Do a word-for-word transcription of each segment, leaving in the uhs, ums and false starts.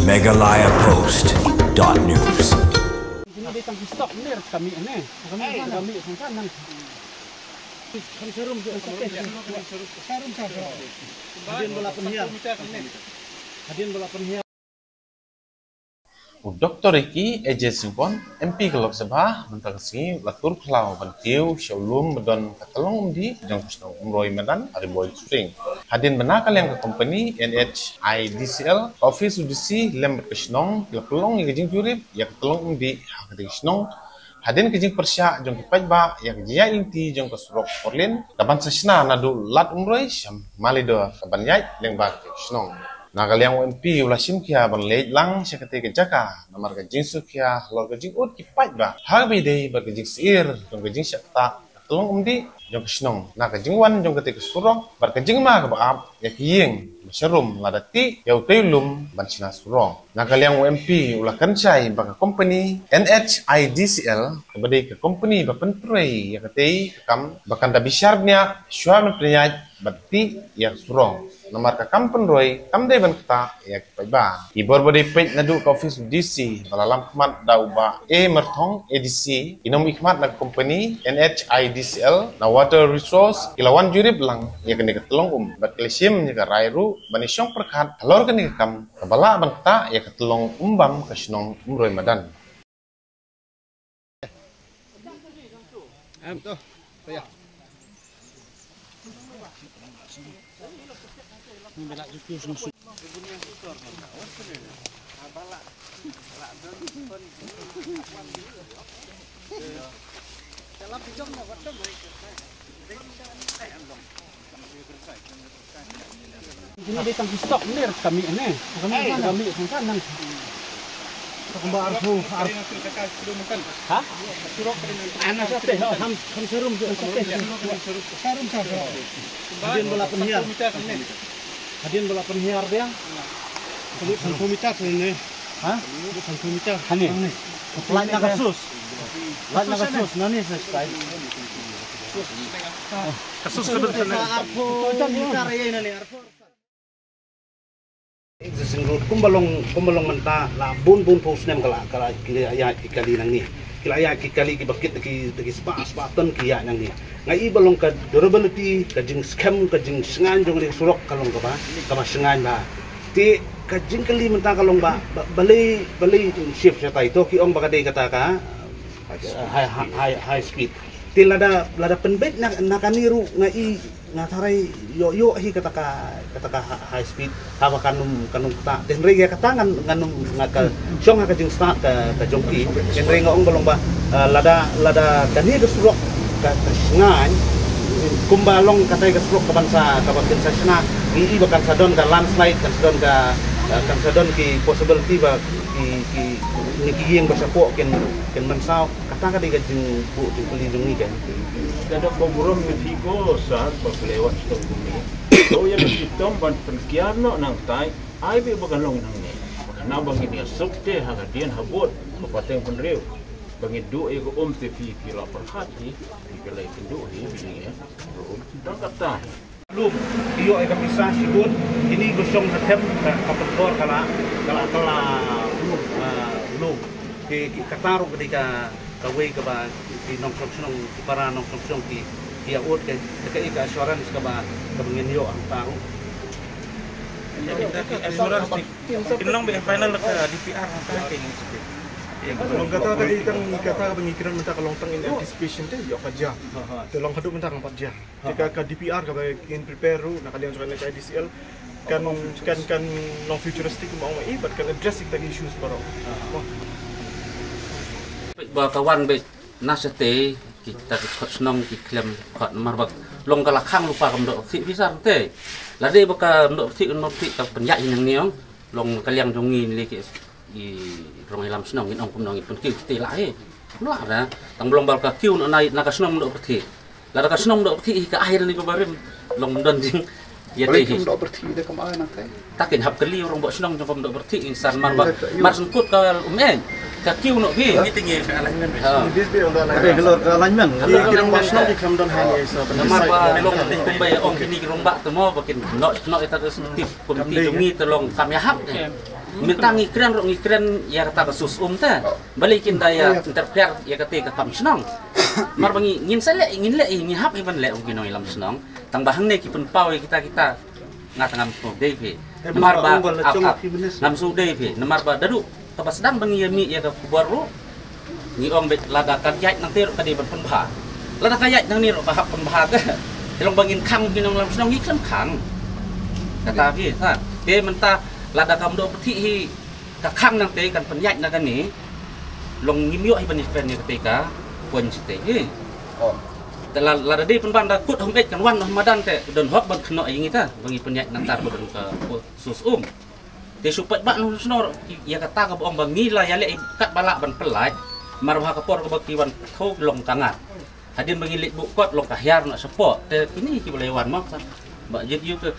Meghalaya Post dot news. Ini dia tang stok ni, kami ni. Kami, kami sangkan nang. Kami serum je. Serum, serum. Hadien bala penhiar. Hadien bala penhiar. U Doktor Ricky A J Syngkon, M P ka Lok Sabha, mynta ka sngi u la tur khlaw ban kiew sha u lum ba don ka tyllong umdih jong ka shnong Umroi Madan ha Ri Bhoi Suting. Hadien ba na ka liang ka kompani N H I D C L, ka ophis u D C lem bad ka shnong ki la pynlong ïa ka jingjurip ïa ka tyllong umdih ha katei ka shnong. Hadien ka jingpyrshah jong ki paidbah ïa ka jingïaid lynti jong ka surok four lane kaban sa shna naduh Lad Umroi sha Malidor kaban ïaid lyngba ka shnong. Na ka liang u M P u la shim khia ban leit lang sha katei ka jaka namar ka jingsukhia halor ka jingud ki paidbah ha kaba ïadei bad ka jingsyier jong ka jingshah ktah ka tyllong umdih jong ka shnong na ka jingwan jong katei ka surok bad ka jingma kaba ap ïa ki ïing ba sharum lada tih ïa utei u lum ban shna surok. Na ka liang u M P u la kynshai ba ka kompani N H I D C L kaba dei ka kompani ba pyntrei ïa katei ka kam ba kan da bishar bniah shuwa ban pynïaid bad tih ïa ka surok. Namar ka kam pynroi kam dei ban ktah ïa ki paidbah. Ki bor ba dei peit naduh ka ophis u D C ba la lam khmat da u Bah A Marthong A D C, ki nongmihkhmat na ka kompani N H I D C L na Water Resource ki la wan jurip lang ïa kane ka tyllong um bad ki la shim ïa ka rai ruh ban ïashong pyrkhat halor kane ka kam kaba lah ban ktah ïa ka tyllong um bam ka shnong Umroi Madan. Ini dia tang stok ni, kami ni. Kami, kami sangkan nang. Kami arphew, arphew. Ha? Anak siapa? Ham, ham serum tu. Serum, serum. Hadien bala penhiar. Hadien bala penhiar dia. Kami sangphew meter sini. Ha? Sangphew meter. Hani. Lain nak kasus. Lain nak kasus. Nani saya style. Kasus sebenarnya. Arphew meter ya ini, arphew. Existing road, kumba long, kumba long mynta la bun bun phew snem ka la, ka la ki la ïaid ki kali nangne. Ki la ïaid ki kali kiba kit da ki, da ki spah, spah ton ki ïaid nangne. Nga i ba long ka durability, ka jingskhem, ka jingshngaiñ jong ka surok ka long kaba, kaba shngaiñ bha. Te ka jingkylli mynta ka long ba, ba, balei, balei shift shatai to ki ong ba ka dei kata ka, high, high, high, high speed. Te lada, lada pynbeit na, na kane ruh nga i nga tharai ïoh ïoh hi kata ka, kata ka hi-, high speed haba kan ym, kan ym ktah. Te hynrei ïa kata ngan, ngan ym, nga ka shong ha ka jingstad ka, ka jong ki. Hynrei nga ong ba long ba, eh, lada, lada kane ka surok ka, ka shngaiñ kumba long katai ka surok kaban sa, kaban kin sa shna, ngi i ba kan sa don ka landslide, kan sa don ka, eh, kan sa don ki possibility ba ki, ki, ki ïing ba shapoh kin, kin mynsaw. Kata ka dei ka jingbuh jingkylli jong ngi kan. Ka da ka burom ka dei ko sar ba ka leh wat stok kumne. Ko ïa ka shitom ban pynkiar noh nangtai, ai ba ka long nangne. Ka na ba ngin ïa suk te ha ka dien ha bud ka pateng pynriew. Ba ngin duh ïa ka um te phi ki la pyrkhat hi, phi ki la ïa kynduh hi, phi ïa. Tang kata. Lum, ïoh ïa ka pisa shibun, kine ki shong ha them ka, ka pynbor ka la, ka la, ka la, ah, lum. Te ki, kata ruh ka dei ka, kawei kaba ki nongshong shnong, ki para nongshong shnong ki, ki ïa ud ka, ka, ka assurance kaba, kaba ngin ïoh hangta ruh. Assurance ki, kin long ba final ka D P R hangta ka ngi. Long kata ka dei tang, kata kaba ngi kren mynta ka long tang in anticipation te, ïoh ka jia. Te long haduh mynta ka pat jia. Te ka, ka D P R kaba kin prepare ruh na ka liang jong N H I D C L kan, kan, kan long futuristic kumba ong i, but kan address kita ki issues baroh. Ba ka wan beit na shatei kita ki khot shnong ki khlem khot namar ba long ka la khang lypa ka Mdoh Pyrthih phi sar te. Lada ba ka Mdoh Pyrthih, Mdoh Pyrthih ka pynïaid hi nangne ong long ka liang jong ngi ngi ki i rong i lam shnong ngin ong kumno ngin pynkiew te la hi. Mla da tang ba long ba ka kiew na, na ka shnong Mdoh Pyrthih. Lada ka shnong Mdoh Pyrthih hi ka ai da ni ka barim long mdon jing. Ïa te hi. Mdoh Pyrthih da kam ai na te. Ta kin hap kylli rong ba shnong jong ka Mdoh Pyrthih insan mar ba mar sngkut ka um eng. Ka kiew noh phi. Ni tingi ka alignment. Ha. Ni bis bi ong da alignment. Halor ka alignment. Ki rong ba shnong ki kam don ha ni sa. Namar ba long kumba ong kini ki rong ba te mo ba kin noh noh ita perspektif. Komiti jong ngi te long kam ïahap. Mynta ngi kren ruh ngi kren ïa kata ka sus um te. Balei kin da ïa interfere ïa kata ka kam shnong. Mar ba ngi ngin sa leh, ngin leh, ngi hap hi ban leh u ki nongïalam shnong. Tang ba hangne ki pynpaw ïa kita kita. Nga tang ngam sngewdei phi. Namar ba ngam sngewdei phi. Namar ba da duh kaba sdang ba ngi ïa mih ïa ka khubor ruh. Ngi ong beit lada ka ïaid nangtei ruh ka dei ban pynbha. Lada ka ïaid nangne ruh ka hap pynbha te. Te long ba ngin khang ki nongïalam shnong ngi khlem khang. Kata phi ha. Te mynta lada kam doh pyrthei hi ka khang nangtei kan pynïaid na kane. Long ngim ïoh hi ban ïakren ïa katei ka point shatei hi. Te la- lada dei pynban da kut hom eit kan wan ha madan te don hok ban khnoh ïa ngi ta ba ngi pynïaid nangta ba don ka sus um. Te shu peit ba nong shnong ïa kata kaba ong ba ngi la ïaleh katba lah ban pynlait. Mar ba ha ka por kaba ki wan thoh long ka ngat. Hadien ba ngi leit buh kot long ka hiar na shapoh. Te kine kiba la wan ma sa ba jit ïu te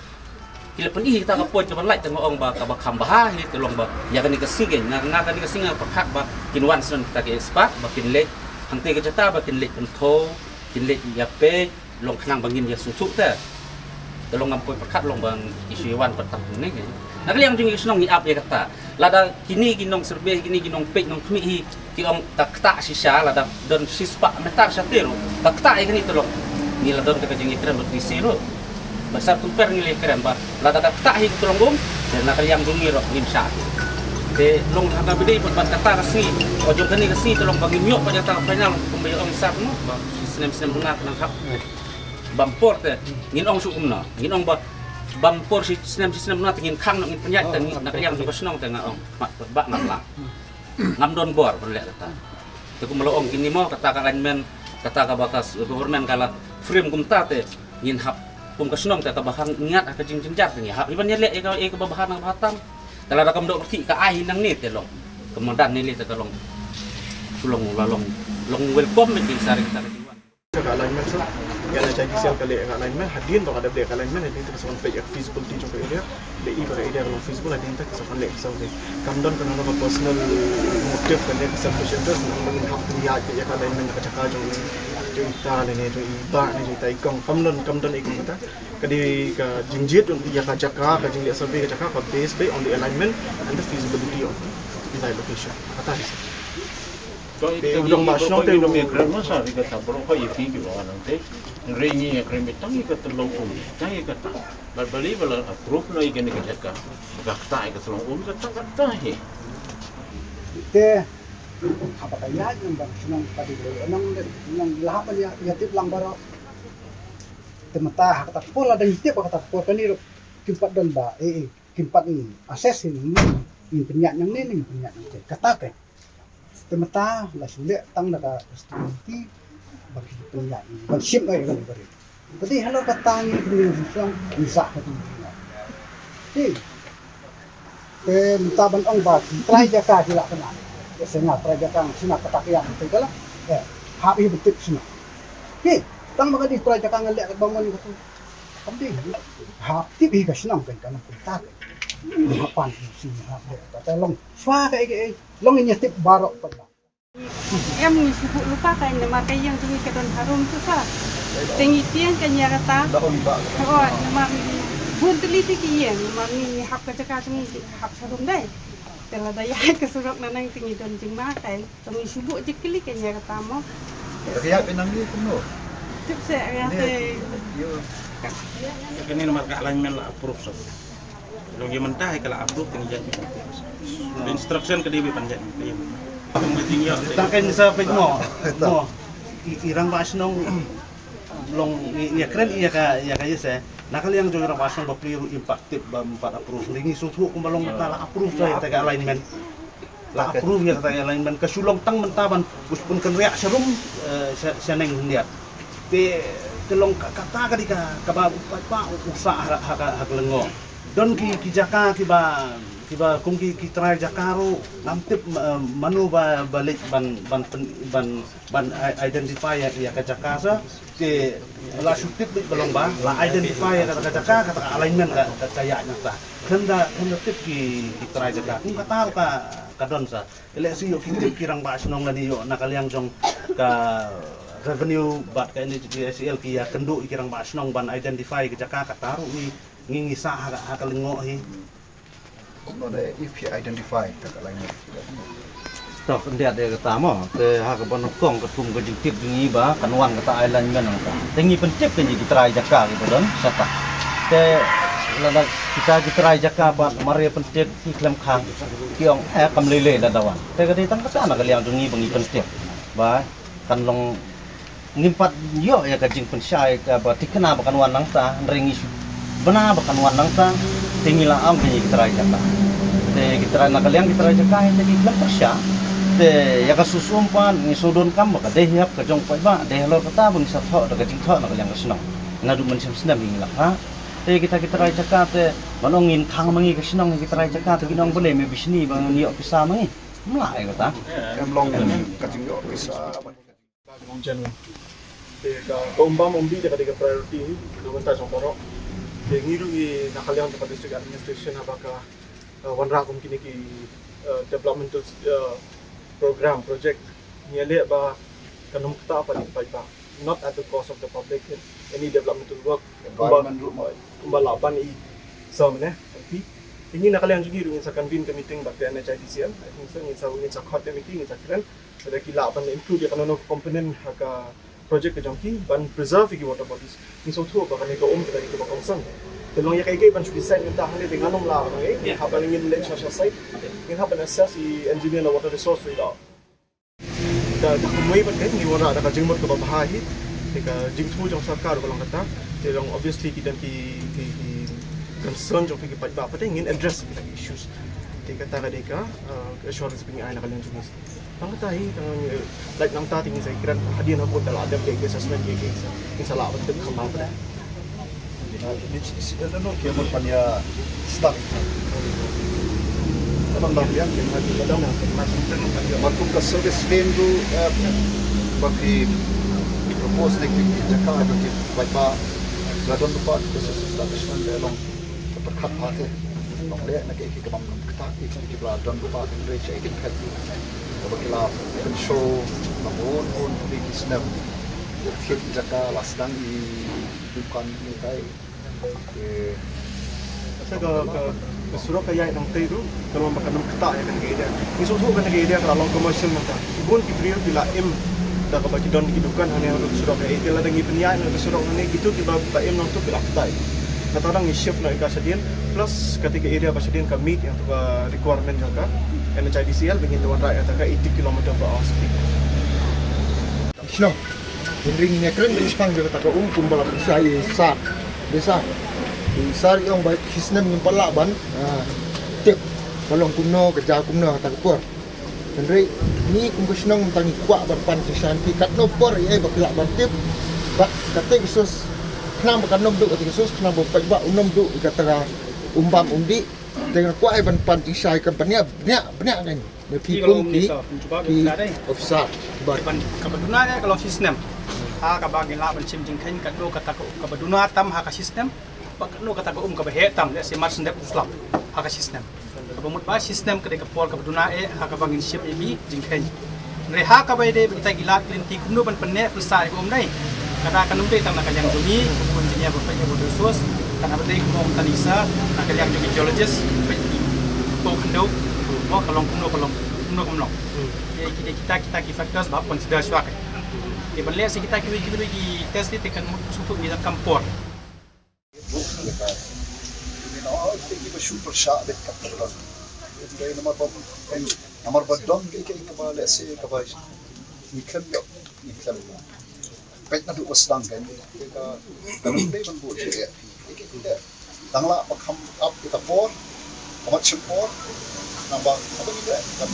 ki la pyni kata ka point kaba lait te nga ong ba kaba kham bha hi te long ba ïa kane ka sngi nga nga kane ka sngi nga pyrkhat ba kin wan shen kita ki expert ba kin leit hangtei ka jaka ba kin leit pynthor kin leit ïa peit. Long khnang ba ngin ïa sngewthuh te. Te long ngam poi pyrkhat long ba ngi shu ïa wan pat tang ne. Na ka liang jong ngi shnong ngi ap ïa kata. Lada kine ki nong survey kine ki nong peit nong khmih hi ki ong ka ktah shisha lada don shispah meter shatei ruh ka ktah ïa kine te long. Ngi la don ka jingïakren bad D C ruh. Ba sar kumper ngi la ïakren ba lada ka ktah hi ki te long um. Te na ka liang jong ngi ruh ngim shah. Te long ha ka bdei pat ban kata ka sngi. Ka jong kane ka sngi te long ba ngim ïoh pat ïa kata ka final kumba ïa ong sar mo ba snem snem duna ka nang hap. Bam por te ngin ong shu kumno ngin ong ba bam por shi snem shi snem na te ngin khang na ngin pynïaid te ngin na ka liang jong ka shnong te nga ong mat ba ngam lah. Ngam don bor ban leh kata. Te kumba la ong kine mo kata ka alignment kata ka ba ka government ka la frame kumta te ngin hap kum ka shnong te kaba hang ngiat ha ka jingjynjar te ngi hap iban ïaleh ïa ka ïa kaba bha na bha tam. Te lada kam doh pyrthei ka ai hi nangne te long. Ka madan ne le te ka long. Shu long la long long welcome me ki sari kita ka jingwan. Ka alignment sa. Ïa na jagi sel ka leh ka alignment hadien ba ka dep leh ka alignment hadien ta ka sa wan peit ïa ka feasibility jong ka area. Leh i ba ka area ka long feasible hadien ta ka sa wan leh ka sa leh. Kam don ka nang ka personal motive ka leh ka selfish interest nang ba ngin hap pynïaid ka ïa ka alignment ka jaka jong i jong i ta lane jong i bah ne jong i ta i kong kam don kam don i kong kata. Ka dei ka jingjied ïa ka jaka ka jingleh survey ka jaka ka based on the alignment and the feasibility of the desired location. Kata dei sa. Te u dong ba shnong te u dong ïa kren ma sa ri kata bro ha ïa phi ki ba nang te. Re ngi ïa kren tang ïa kata long um tang ïa kata. Bad bali bala approve na ïa kane ka jaka. Ka kata ïa kata long um kata kata hi. Te haba ka ïaid nang ba shnong ka dei nang nang la haba ïa ïa tip lang baroh. Te mynta ha kata por la dang tip ha kata por kane ruh kim pat don ba eh eh kim pat assess hi ngin pynïaid nang ne ngin pynïaid nang te kata te. Te mynta la shu leh tang da ka festivity ba ki pynïaid ban shim ai ban bari. Te dei halor kata ngi pynïaid shuwa ngi sah ka tu. Te te mynta ban ong ba ki trai jaka ki la kena. Te se nga trai jaka sina kata ka ïa te ka la. Eh, hap hi betik sina. Ki tang ba ka dei trai jaka nga leh ka ba mon ka tu. Kam dei. Hap tip hi ka shnong kan kan kumta. Hap pan hi sini hap leh kata long. Shuwa ka eh ka eh. Long ïa tip baroh pat ba. Em ngi shu buh lypa ka namar ka ïing jong ngi ka don harum tu sa. Te ngi tieng ka ïa kata. Da ong ba. Oh, namar ngi bun tylli te ki ïing, namar ngi hap ka jaka jong ngi hap sharum dei. Te lada ïa ka surok na nang te ngi don jingma kai. Te ngi shu buh jingkylli ka ïa kata mo. Te ka ïa ka nang ni kumno. Tip se ïa te. Yo. Kane namar ka alignment la approve sa. Long ïa mynta ka la approve te ngi ïa. Instruction ka dei ban ïa. Tang kan sa pek mo. Mo. I, i rangbah shnong long i, i kren ïa ka ïa ka ïa se. Na ka liang jong i rangbah shnong ba pli ruh im pat tip ba im pat approve. Ngi shu thuh kumba long ka la approve sa ïa ka alignment. La approve ïa ka alignment ka shu long tang mynta ban u shu pynkynriah sharum, eh, sha, shaneng hyndiat. Te, te long ka, kata ka dei ka, kaba u paidbah u sah ha, ha, ha, ha ka lyngngoh. Don ki, ki jaka kiba, kiba kum ki, ki trai jaka ruh ngam tip, eh, mano ba, ba leit ban, ban, ban, ban, ban i-, identify ïa, ïa ka jaka sa. Te la shu tip beit ba long ba, la identify ïa kata ka jaka, kata ka alignment ka, ka, ka ïaid na kata. Khlem da, khlem da tip ki, ki trai jaka. Kum kata ruh ka, ka don sa. Te lehse ïoh ki tip ki rangbah shnong lane ïoh na ka liang jong ka revenue bad ka N H D C L ki ïa kynduh ïa ki rangbah shnong ban identify ki jaka kata ruh ngi, ngi, ngi sah ha, ha ka lyngngoh hi. Kumno da i phi identify kata ka alignment? To, khyndiat ïa kata mo, te ha kaba nyngkong katkum ka jingtip jong ngi ba kan wan kata alignment nangta. Te ngi pyntip ka ngi ki trai jaka kiba don shata. Te lada kita ki trai jaka pat mar ïa pyntip ki khlem khang, ki ong eh kam lei lei lada wan. Te ka dei tang kata na ka liang jong ngi ba ngi pyntip ba kan long ngim pat ïoh ïa ka jingpynshai kaba thikna ba kan wan nangta, hynrei ngi shu bna ba kan wan nangta, te ngi la ong ka ngi ki trai jaka. Te ki trai na ka liang ki trai jaka hi te ki khlem pyrshah. Te ïa ka susum pat ngi shu donkam ba ka dei hap ka jong paidbah, dei halor kata ba ngi sa thoh da ka jingthoh na ka liang ka shnong. Naduh mynshem snem hi ngi la phah. Te kita ki trai jaka te ban ong ngin khang ma ngi ka shnong hi ki trai jaka te kin ong balei me bishni ba ngin ïoh pisa ma ngi. Mla ïa kata. Em long ka jingïoh pisa. Ka long genuine. Te ka, ka umbam umdih te ka dei ka priority na ka bynta jong baroh. Te ngi ruh ngi na ka liang jong ka district administration haba ka, eh, wanrah kum kine ki, eh, developmental, eh, program, project, ngi ïaleh ba kan ym ktah pat ïa ki paidbah, not at the cost of the public in any developmental work. Environment ruh mo. Kumba lah ban i sa mane. Te ngi na ka liang jong ngi ruh ngin sa convene ka meeting bad ka N H I D C L. I think so ngin sa, ngin sa khot ka meeting, ngin sa kren. Lada ki lah ban include ïa kano kano ka component ha ka project ka jong ki ban preserve ïa ki water bodies. Ngi sngewthuh ba kane ka um ka dei kaba kongsan. Te long ïa kaei kaei ban shu decide mynta hangne te ngan ym lah ban ong ei, ngin hap ban ngin leit sha sha site. Ngin hap ban assess i engineer na water resource ruh i la. Da da kumwei pat te ngi wanrah da ka jingmut kaba bha hi. Te ka jingthmu jong sorkar ka long kata. Te long obviously ki don ki ki ki concern jong ki paidbah pat te ngin address kita ki issues. Te kata ka dei ka, uh, assurance ba ngi ai na ka liang jong ngi. Tang kata hi, tang, eh, lait nangta te ngin sa kren hadien ha kut da la dep ki assessment ki ki sa, ngin sa lah ban tip kham bha pat. Ah, ini si, si, ano, ki amot pan ïa start. Ano, nang biang ki, nang biang ki, nang biang ki, mar kum ka service lane tu, eh, ba ki propose ne ki, ki jaka ba ki paidbah la don lypa ki business establishment, eh, long. Ka pyrkhat bha te. Nongleh na kaei kaei kaba ym ktah, ki ki ba la don lypa, hynrei shaei kin phet. Kaba ki la pynshoh na bun bun ki snem. Ki thied jaka, la sdang i dukan, i tai. Te sa ka, ka, ka surok ka ïaid nangtei ruh, ka long ba kan ym ktah ïa kane ka area. Ngi sngewthuh kane ka area ka la long commercial mynta. Bun ki briew ki la im da kaba ki don ki dukan hangne ha surok, eh, te lada ngi pynïaid na ka surok hangne, kito kiba, ba im nangtu ki la ktah. Kata dang ngi shift noh ïa ka shadien, plus kata ka area ba shadien ka meet ïa ka requirement jong ka N H I D C L ba ngin wanrah ïa ka eighty kilometer per hour speed. Shnong. Hynrei ngi kren ka shiphang jong kata ka um kumba la pynshai i Sar. Dei Sar. I Sar i ong ba shi snem ngim pat lah ban, ah, tip ba long kumno, ka jia kumno ha kata ka por. Hynrei ngi kum ka shnong mynta ngi kwah ban pan jingshisha ïa phi, katno por ïa ba phi lah ban tip. Bad kata ka source, khnang ba kan ym duh kata ka source, khnang ba u paidbah un ym duh ïa kata ka um bam um dih. Te nga kwah ban pan jingshisha ïa ka bniah bniah bniah kan. Na phi kum ki, ki officer. Bad kaba duna ka long shi snem. Ha kaba ngin lah ban shim jingkheiñ katno kata ka um kaba duna tam ha ka shi snem. Bad katno kata ka um kaba heh tam, lehse mar snem u slap ha ka shi snem. Kaba mut ba shi snem ka dei ka por kaba duna eh ha kaba ngin shim ïa ki jingkheiñ. Hynrei ha kaba ïadei bad kita ki lad ki lynti kumno ban pynneh pynsah ïa ka um dei. Kata kan ym dei tang na ka liang jong ngi, kum engineer ba peit ïa water resource, kan hap dei kumno tang isa na ka liang jong ki geologist, peit ki pau khyndew, mo ka long kumno ka long, kumno kumno. Ïa ki dei kita, kita ki factors ba hap consider shuwa ka. Te ban leh sa kita kiwei kiwei ki test te kan mut sngewthuh ngi donkam por. Ïa ka, ïa ka, ïa ka ba shu pyrshah beit ka pyrshah. Ïa ka namar ba, namar ba don ka, ka, ka ba lehse ka ba ngi khlem ïoh, ngi khlem ïoh. Peit naduh ba sdang ka, ïa ka, ka dei ban buh ïa ka, ïa ka, ïa ka. Tang lah ba kham ap ïa ka por. Ka mat shim por, nang ba, haba ngi leh, kan,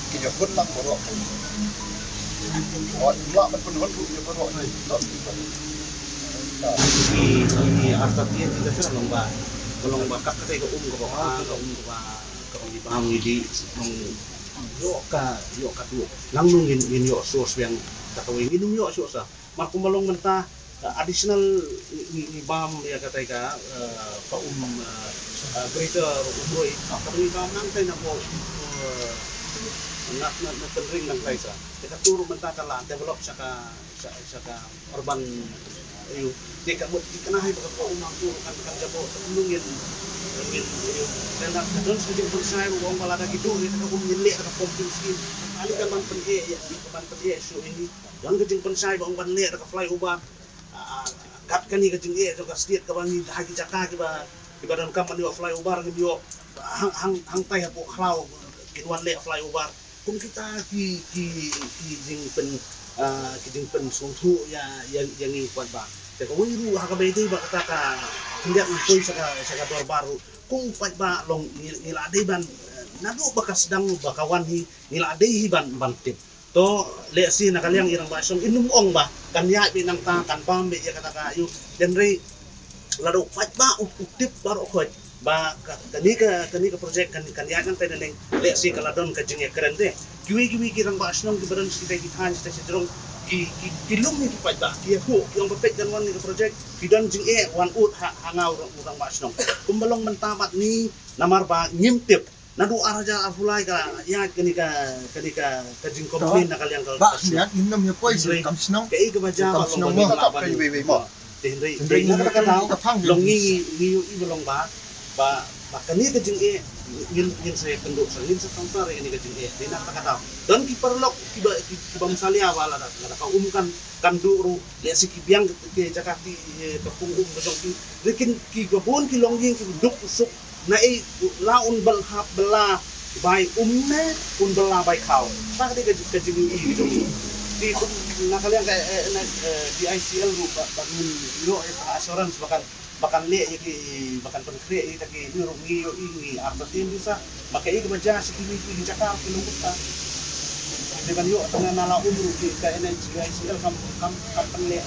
ki ïa hun lang baroh. Wat, ym lah ban pynhun ruh ïa baroh. Ki, ki, ki artist ki ka shu long ba, ka long ba kat katei ka um kaba, ka um kaba, kaba ngi bam ngi dih, long, ïoh ka, ïoh ka duh. Nangno ngin, ngin ïoh source biang, ka kawei ngin ym ïoh source sa. Mar kumba long mynta, uh, additional ngi, ngi, ngi bam ïa katai ka, uh, ka um, uh, uh, greater Umroi, uh, ka ngi bam nangtai na ko, uh, na, na, na tynring nangtai sa. Te katu ruh mynta ka la develop sha ka, sha, sha ka urban, uh, area. Te ka mut ki kynna hi ba ka ko um nangtu kan, kan jabo, nungin Te na ka don sa jingpynshai ba ong ba lada ki duh ïa ka um ngin leh da ka pumping scheme. Kali kan ban pyneh ïa, kan ban pyneh shuh ïa ngi. Don ka jingpynshai ba ong ban leh da ka flyover. Ah, kat kane ka jingeh jong ka state kaba ngi ha ki jaka kiba, kiba donkam ban ïoh flyover ngim ïoh. Hang, hang, hangtai hapoh khlaw kin wan leh flyover. Kum kita ki, ki, ki jingpyn, ah, ki jingpynsngewthuh ïa, ïa, ïa ngi paidbah. Te kawei ruh ha kaba ïadei bad kata ka khyndiat ngi poi sha ka, sha ka dorbar ruh. Kum paidbah long ngi, ngi la dei ban, eh, naduh ba ka sdang ba ka wan hi, ngi la dei hi ban, ban tip. To, lehse na ka liang i rangbah shnong in ym ong ba kan ïaid beit nangta, kan bam beit ïa kata ka ïa u. Hynrei lada u paidbah u, u tip baroh khoit ba ka, kane ka, kane ka project kan, kan ïaid nangta nangne, lehse ka la don ka jingïakren te. Kiwei kiwei ki rangbah shnong kiba don sha kitai ki thaiñ sha kitai ki jrong ki, ki, ki lum ïa ki paidbah, ki ïathuh, ki ong ba peit kan wan ïa ka project, ki don jingeh wan ud ha, ha nga u rangbah shnong. Kumba long mynta bad ngi namar ba ngim tip. Naduh ar hajar arphew lai ka ïaid kane ka, kane ka, ka jingcomplain na ka liang ka, ba ka shnong. Ngin nym ïa poi sha kam shnong. Kaei kaba jia ba long ba ngin lah ban. Te hynrei, hynrei na kata ka daw long ngi, ngi, ngi ïohi ba long ba, ba, ba kane ka jingeh ngin, ngin sa ïakynduh sa, ngin sa transfer ïa kane ka jingeh. Te na kata ka daw don ki paralok kiba, ki, kiba msalia ba lada, lada ka um kan, kan duh ruh, lehse ki biang ki jaka ki, eh, ka pung um ka jong ki. Lekin kiba bun ki longïing ki duk suk. Na ei la un bal hap bala bai um ne un bala bai khaw. Ta ka dei ka, ka jingïohi ka jong ngi. Te kum na ka liang ka, eh, na, eh, D I C L ruh ba, ba ngin ïoh ïa ka assurance ba kan, ba kan leh ïa ki, ba kan pynkhreh ïa kita ki, ïa ruh ngi ïohi ngi artatien ngi sa ba kaei kaba jia sha kiwei ki jaka ki long kumta. Te ban ïoh tang na la um ruh ki ka N H I C L kam, kam, kam pynleh.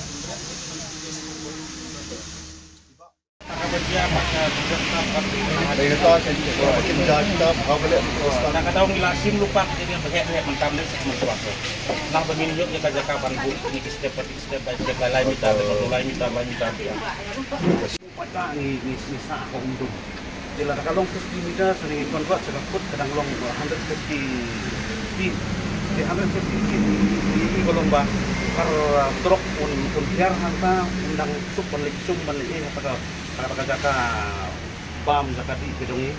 Nang ba ngin ïoh ïa ka jaka ban buh ïa ki step, step by step, lai lai meter, lai meter, lai meter. Ngi, ngi, ngi sah ha um dum. Te lada ka long fifty meters, ngi convert sha ka foot, ka dang long hundred fifty feet. Te hundred fifty feet, ngi, ngi, ngi ba long ba har, uh, trok un, un hiar hangta, un dang suk ban leit shong ban leit eh, ha ka, ha ka jaka bam jaka dih ka jong ngi.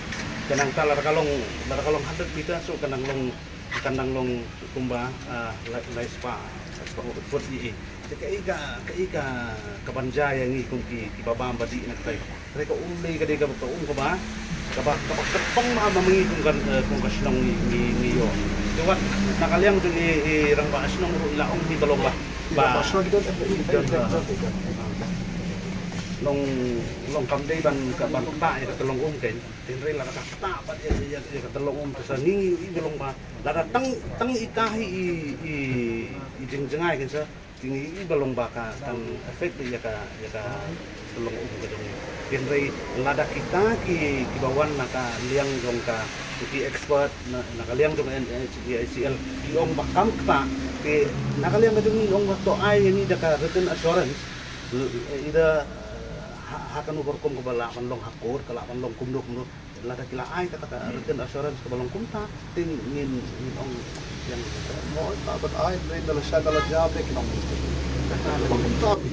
Te nangta lada ka long, lada ka long hundred meters, so ka dang long, ka dang long kumba, ah, lai, lai spah, lai spah ngut foot ïa i. Te kaei ka, kaei ka, ka ban jia ïa ngi kum ki, kiba bam ba dih na katai. Te ka um dei ka dei kaba, ka um kaba, kaba, kaba kyrpang ma, ma ngi kum ka, eh, kum ka shnong ngi, ngi, ngi ïoh. Te wat na ka liang jong ngi, i rangbah shnong ruh la ong hi ba long ba, ba shnong ki don, don, ah, long, long kam dei ban, ka ban ktah ïa ka tyllong um kein. Hynrei lada ka ktah pat ïa, ïa, ïa ka tyllong um te sa ngi, ngi ïohi ba long ba lada tang, tang ita hi i, i, i jingjngai kein sa, te ngi ïohi ba long ba ka kan affect ïa ka, ïa ka tyllong um ka jong ngi. Hynrei lada kita ki, kiba wan na ka liang jong ka, ki expert na, na ka liang jong N H I C L ki ong ba kam ktah, te na ka liang ka jong ngi ong ba to ai ïa ngi da ka written assurance. Either, eh, ha, ha kano ka rukom kaba lah ban long ha court, ka lah ban long kumno kumno. Lada ki la ai kata ka written assurance kaba long kumta, te ngin, ngin ong ïa nga. Mo, ta ban ai, hynrei da la shah da la jam ne kin ong. Kata long kumta phi.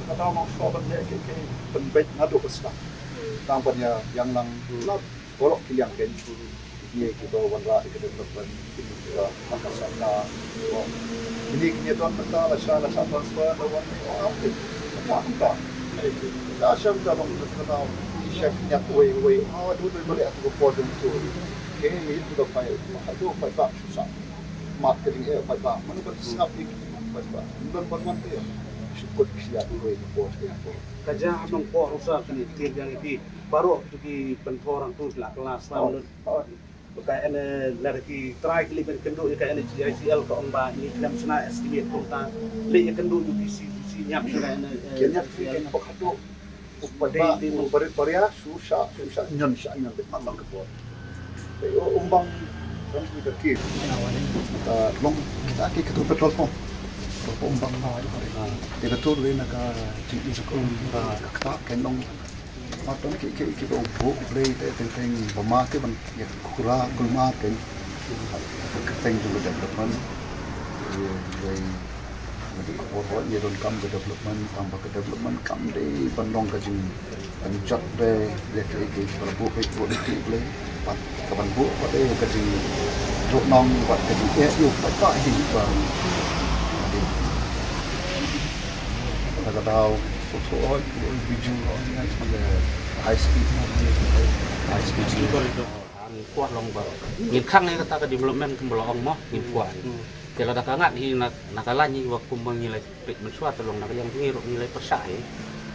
Kata ong shuwa ban leh ki, ki pynbeit naduh ba sdang. Tang ban ïa, ïa lang. Hmm. Lada Baroh ki liang kein, ki kiba wanrah ïa ka development, ki kiba wanrah sha ka. Kine ki don mynta la shah, la shah transfer, la wan, oh, am ki. Ka mynta. Ka shah mynta long mynta, ki shah ki ñiat wei wei. Ah, dei dei ba leh atu ka por jong tu. Ke ïa tu da paidbah, ma ka tu paidbah shu sah. Mat ka jingeh paidbah, mano ban sngap ïa ki paidbah. Don ban wan te. Shu kut ki shah wei ka por, ka por. Ka jia ha Nongpoh ruh sa kane, ki biang ïa ki. Baroh tu ki pynthor hangtu ki la kylla slam lut. Ka ene lada ki trai ki leit ban kynduh ïa ka N H I C L ka ong ba ngi khlem shna estimate kumta. Leit ïa kynduh U P C, U P C ñiap sha ka ene, eh, ki ñiap ki ken pok haduh. U paidbah, u barit baria, shu shah, shu shah ñion, shah ñion beit man man ka por. Te u Umbang transmitter ki, ah, long kita ki katu petrol pump. Petrol pump Umbang. Te katu ruh na ka jingïasyrdoh ka, ka ktah ken long. Mar tang ki, ki, kiba u buh u Blei te teng teng ba ma te ban ïa kura kulmar ken. Ka teng jong ka development. Ïa, ïa, Ka por ba ngi donkam ka development, tang ba ka development kam dei ban long ka jing, ban jot dei, dei ka, ka, ka buh, buh, buh, buh, buh, pat ka ban buh, pat dei ka jing, jot nong, pat ka jing, eh, yu, pat, pat, hi, pat. Dei. Kata ka daw, so, so, oi, oi, biju, oi, high speed, high speed. High speed. Ngin kwah long ba ngin khang ïa kata ka development kumba la ong mo, ngin kwah. Te lada ka ngat hi na, na ka lain hi ba kumba ngi la peit mynshuwa, te long na ka liang jong ngi ruh ngi la pyrshah hi.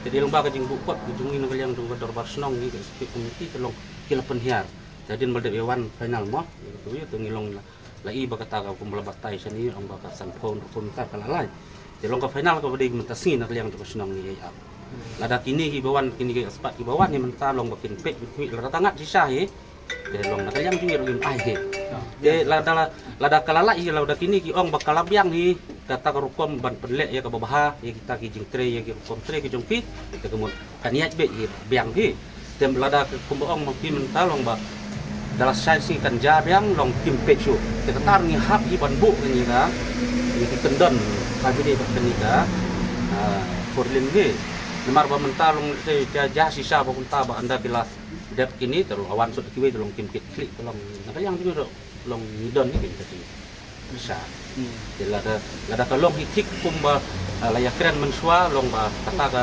Te dei long ba ka jingbuh kot ka jong ngi na ka liang jong ka dorbar shnong, ngi ka executive committee, te long ki la pynhiar. Te hadien ba la dep ïa wan final mo, ïa kata ïa te ngi long la, la i ba kata ka kumba la batai shane, ong ba ka sanphew rukom ta ka la lai. Te long ka final kaba dei mynta sngi na ka liang jong ka shnong ngi ïa ap. Lada kine kiba wan, kine ki expert kiba wan hi mynta long ba kin peit, kin peit, lada ka ngat shisha hi. Te long na ka liang jong ngi ruh ngim ai hi. Te lada, lada ka la lait hi, lada kine ki ong ba ka la biang hi, kata ka rukom ban pynleh ïa kaba bha ïa kita ki jingtrei, ïa ki rukom trei ki jong ki, te ka mut kan ïaid beit hi biang hi. Te lada ka kumba ong ma phi mynta long ba da la shai sngi kan jia biang, long kim peit shuh. Te kata ngi hap hi ban buh ïa ka, ïa ki kyndon, ka bide bad kane ka, ah, four lane hi. Namar ba mynta long te ja, ja shisha ba kumta ba ynda ki la dep kine, te long wan sut kiwei, te long kim kit khlieh, te long na ka liang jong ngi ruh long ngi don hi kine ka jingpyrshah. Te lada, lada ka long hi thik kumba, ah, la ïakren mynshuwa, long ba kata ka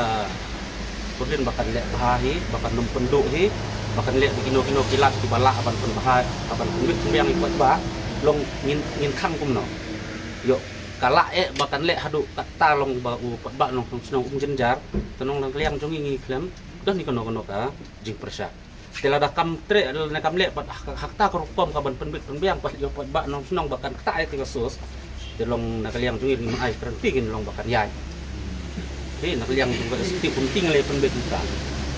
four lane ba kan leh bha hi, ba kan ym pynduh hi, ba kan leh da kino kino ki lad kiba lah ban pynbha, ban pynbit pynbiang ïa u paidbah, long ngin, ngin khang kumno. Ïoh, ka lah eh ba kan leh haduh katta long ba u paidbah nongshong shnong um jynjar, te nong na ka liang jong ngi ngi khlem don hi kano kano ka jingpyrshah. Te lada kam treh, lada kam leh pat ha, ha kata ka rukom ka ban pynbit pynbiang pat ïa u paidbah nongshong shnong ba kan ktah ïa ka source. Te long na ka liang jong ngi ngim ai guarantee, ngin long ba kan ïaid. Te na ka liang jong ka executive committee ngi la pynbit mynta.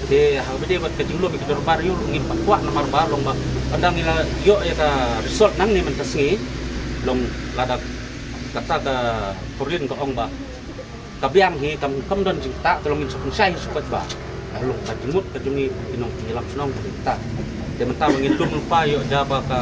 Te ha kaba dei bad ka jinglum ïa ka dorbar ïew ruh ngim pat kwah namar ba long ba ynda ngi la ïoh ïa ka result nangne mynta sngi, long lada kata ka four lane ka ong ba ka biang hi, kam, kam don jingktah, te long ngin sa pynshai hi sha u paidbah. Ka long ka jingmut ka jong ngi ki nongïalam shnong ka jingktah. Te mynta ba ngin lum lypa ïoh ja ba ka,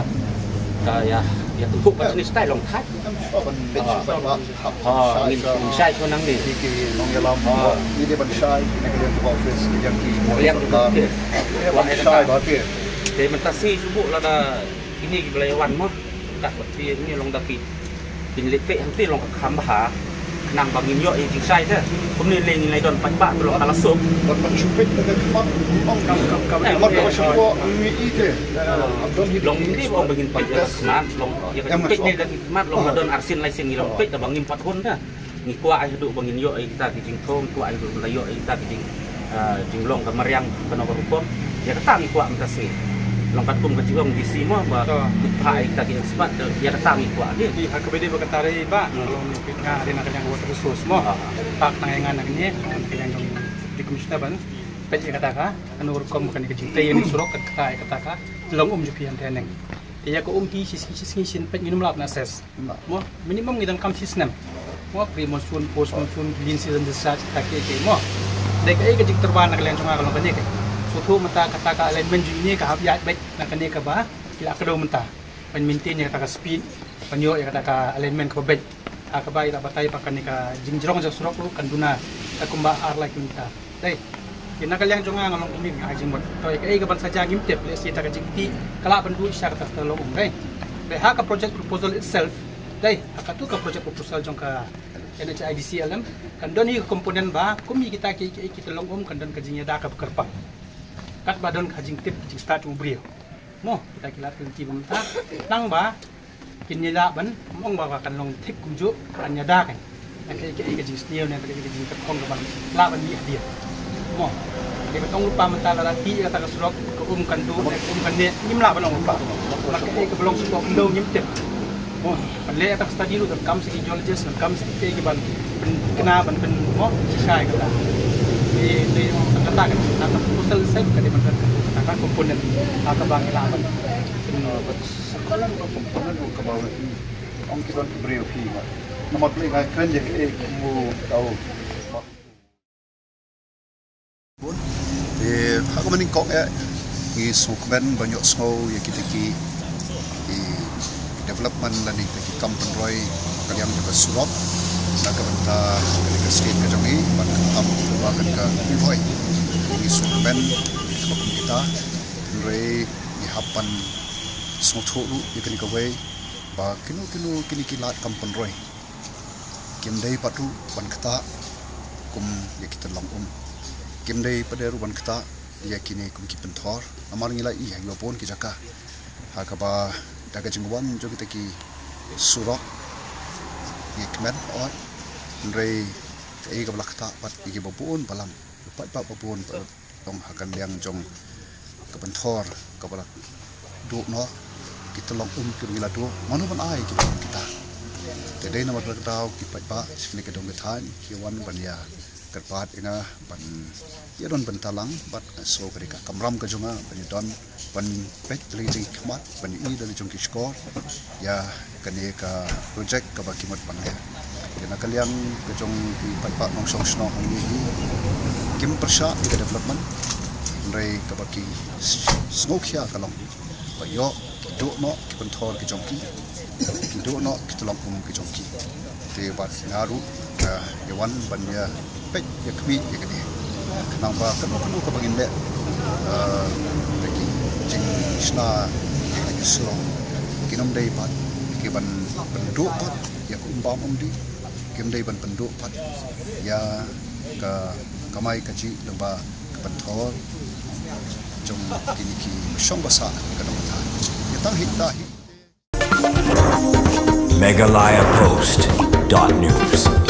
ka ïa, ïa tyngkhuh ka jingstyle long thait. Ngam shuwa ban leit sha u paidbah, hap, ha, pynshai ngin sha, pynshai sha nangne. Ki, ki nongïalam, ha, ngi dei ban shai na ka liang jong ka office, na ka liang ki, na ka liang jong ka office. Ngi dei ban shai ba ki. Te mynta sngi shu buh lada kine kiba la ïa wan mo. Kat ba te ngi long da ki. Kin leit peit hangtei long ka kham bha. Khnang ba ngin ïoh ïa jingshai te. Kumne lei ngin leit don paidbah te long ka la suk. Ban, ban shu peit da ka khmat, ong, kam, kam, kam, eh, khmat eh, kaba shu eh, ko ngi i te. Long ni ba ong ba ngin peit da ka khmat, long ïa ka peit ne da ka khmat long la don arsien laisien ngi long peit da ba ngim pat hun te. Ngi kwah ai haduh ba ngin ïoh ïa kita ki jingthung, kwah ai haduh ba la ïoh ïa kita ki jing, ah, jinglong ka mariang kano ka rukom. Ïa kata ngi kwah mynta sngi. Long katkum ka jingong D C mo ba pynbha ïa kita ki expert, ïa kata ngi kwah. Di ha kaba dei ba kata dei ba long ngi pynbha ïa na ka liang water resource mo. Pak nang ïa nga na kane, na ka liang jong Deputy Commissioner ban peit ïa kata ka, kano ka rukom kane ka jingtei ïa surok, kata ïa kata ka long um jong phi hangtei haneng. Te ïa ka um hi shi sngi shi sngi shin peit ngin ym lah ban assess. Mo, minimum ngi donkam shi snem. Mo, pre monsoon, post monsoon, lean season discharge, kita kiei kiei mo. Dei kaei ka jingtyrwa na ka liang jong nga ka long kane ka. Sngewthuh mynta kata ka alignment jong ngi ka hap ïaid beit na kane kaba ki la kdew mynta. Ban maintain ïa kata ka speed, ban ïoh ïa kata ka alignment kaba beit. Ha kaba ïa la batai ba kane ka jingjrong jong surok ruh kan duna ka kumba ar lai kilometer. Dei. Ki na ka liang jong nga nga long kumne nga ai jingmut. To ïa kaei ka ban sa jia ngim tip, lehse ta ka jingkti ka lah ban duh sha kata ka long um, dei. Dei ha ka project proposal itself. Dei ha katu ka project proposal jong ka N H I D C L M kan don hi ka component ba kum ïa kita ki, ki, kita long um kan don ka jingïada kaba kyrpang. Katba don ka jingtip ka jingstad jong u briew. Mo, kita ki lad ki lynti ba mynta. Nang ba kin ïada ban, ym ong ba kan long thik kumjuh, kan ïada kan. Na kaei kaei ka jingsniew ne kaei ka jingkyrkhu ka ban lah ban mih hadien. Mo. Dei ba tang lypa mynta lada ti ïa kata ka surok, ka um kan duh ne ka um kan neh, ngim lah ban ong lypa. Ba kaei kaba long sha ka khyndew ngim tip. Mo. Ban leh ïa kata ka study ruh donkam sa ki geologist, donkam sa kiei kiei ban pyn, kynmaw ban pyn, mo, shisha ïa kata. Te dei ong kata ka, kata ka proposal itself ka dei ban kata ka component ha kaba ngi lah ban pyn, Ka long ka component ruh kaba ong ki don ki briew ki ma. Namar balei nga kren ïa kaei kumno tau. Te ha kaba nyngkong eh ngi sngewkmen ban ïohsngew ïa kita ki, ki development lane kita ki kam pynroi ka liang jong ka surok. Na ka bynta ka state ka jong i, ban ka tam ba kan ka pynroi. Ngi sngewkmen ba kum kita, hynrei ngi hap ban sngewthuh ruh ïa kane kawei, ba kino kino kine ki lad kam pynroi, kim dei pat ruh ban ktah kum ïa ki tyllong um. Kim dei pat ruh ban ktah ïa kine kum ki pynthor. Namar ngi la ïohi ha bun ki jaka ha kaba da ka jingwan jong kita ki surok, ïa kmen ot, hynrei kaei kaba la ktah pat ïa kiba bun balang, ïa pat ba bun ba long ha ka liang jong ka pynthor kaba la duh noh, ki tyllong um kiba ngi la duh, mano ban ai ki ba kita. Te dei namar kata ki paidbah sha kane ka dong ka thaiñ ki wan ban ïa kyrpad ïa nga ban ïa don bynta lang bad so ka dei ka kamram ka jong nga ban ïa don ban peit da la jong ki khmat, ban ïa i da la jong ki shkor ïa kane ka project kaba ki mut ban leh. Te na ka liang ka jong ki paidbah nongshong shnong hangne hi kim pyrshah ïa ka development, hynrei kaba ki sngewkhia ka long ba ïoh ki duh noh ki pynthor ki jong ki, ki duh noh ki tyllong um ki jong ki. Te bad nga ruh nga ïa wan ban ïa peit ïa khmih ïa kane. Khnang ba kano kano kaba ngin leh, eh, da ki jingshna ïa kane ka surok, kin ym dei pat ki ban pynduh pat ïa ka um bam um dih, kim dei ban pynduh pat ïa ka kamai kajih lyngba ka pynthor jong kine ki shong ba sah ka dong ka thaiñ. Ïa tang hi ta hi. Meghalaya Post dot news.